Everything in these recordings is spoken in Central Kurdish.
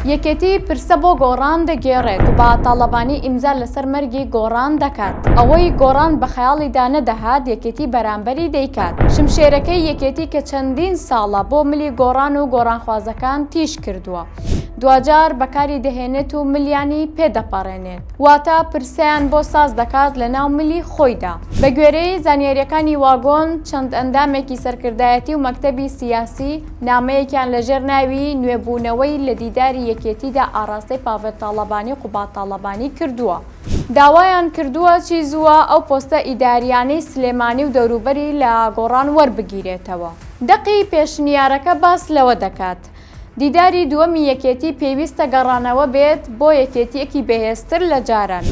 یەکێتی پرسە بۆ گۆڕان دەگێڕێت و بە تاڵەبانی ئیمزا لەسەر مەرگی گۆڕان دەکات. ئەوەی گۆڕان بە خەیاڵیدا نەدەهات یەکێتی بەرامبەری دەیکات. شمشێرەکەی یەکێتی کە چەندین ساڵە بۆ ملی گۆڕان و گۆڕانخوازەکان تیژ کردووە. دواجار بەکاری دەهێنێت و ملیانی پێ دەپەڕێنێت. واتە پرسەیان بۆ ساز دەکات لە ناو ملی خۆیدا. بە گوێرەی زانیارییەکانی واگۆن، چەند ئەندامێکی سەرکردایەتی و مەکتەبی سیاسی نامەیەکیان لە ژێر ناوی نوێبوونەوەی لە دیداری یەکێتیدا ئاڕاستەی پاڤێل تاڵەبانی و قوباد تاڵەبانی کردووە. داوایان کردووە چی زووە ئەو پۆستە ئیدارییانەی سلێمانی و دەوروبەری لە گۆڕان وەربگیرێتەوە. دەقی پێشنیارەکە باس لەوە دەکات، دیداری دووەمی یەکێتی پێویستە گەڕانەوە بێت بۆ یەکێتییەکی بەهێزتر لە جاران،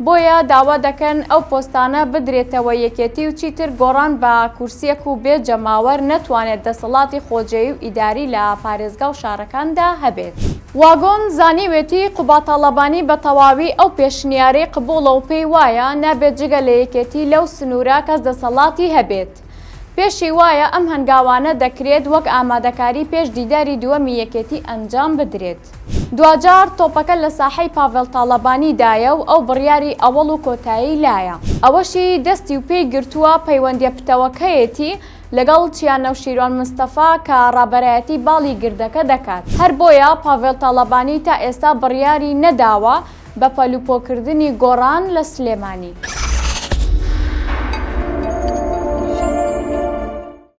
بۆیە داوا دەکەن ئەو پۆستانە بدرێتەوە یەکێتی و چیتر گۆڕان بە کورسیەک و بێ جەماوەر نەتوانێت دەسەڵاتی خۆجێی و ئیداری لە پارێزگا و شارەکاندا هەبێت. واگۆن زانیوێتی قوباد تاڵەبانی بە تەواوی ئەو پێشنیارەی قبوڵە و پێی وایە نابێت جگە لە یەکێتی لەو سنورە کەس دەسەڵاتی هەبێت. پێشی وایە ئەم هەنگاوانە دەکرێت وەک ئامادەکاری پێش دیداری دووەمی یەکێتی ئەنجام بدرێت. دواجار تۆپەکە لە ساحەی پاڤێڵ تاڵەبانی دایە و ئەو بڕیاری ئەوەڵ و کۆتایی لایە. ئەوەشی دەستی و پێی گرتووە پەیوەندیە پتەوەکەیەتی لەگەڵ چیا نەوشیروان مستەفا کە ڕابەرایەتی باڵی گردەکە دەکات. هەر بۆیە پاڤێڵ تاڵەبانی تا ئێستا بڕیاری نەداوە بە پەلوپۆکردنی گۆڕان لە سلێمانی.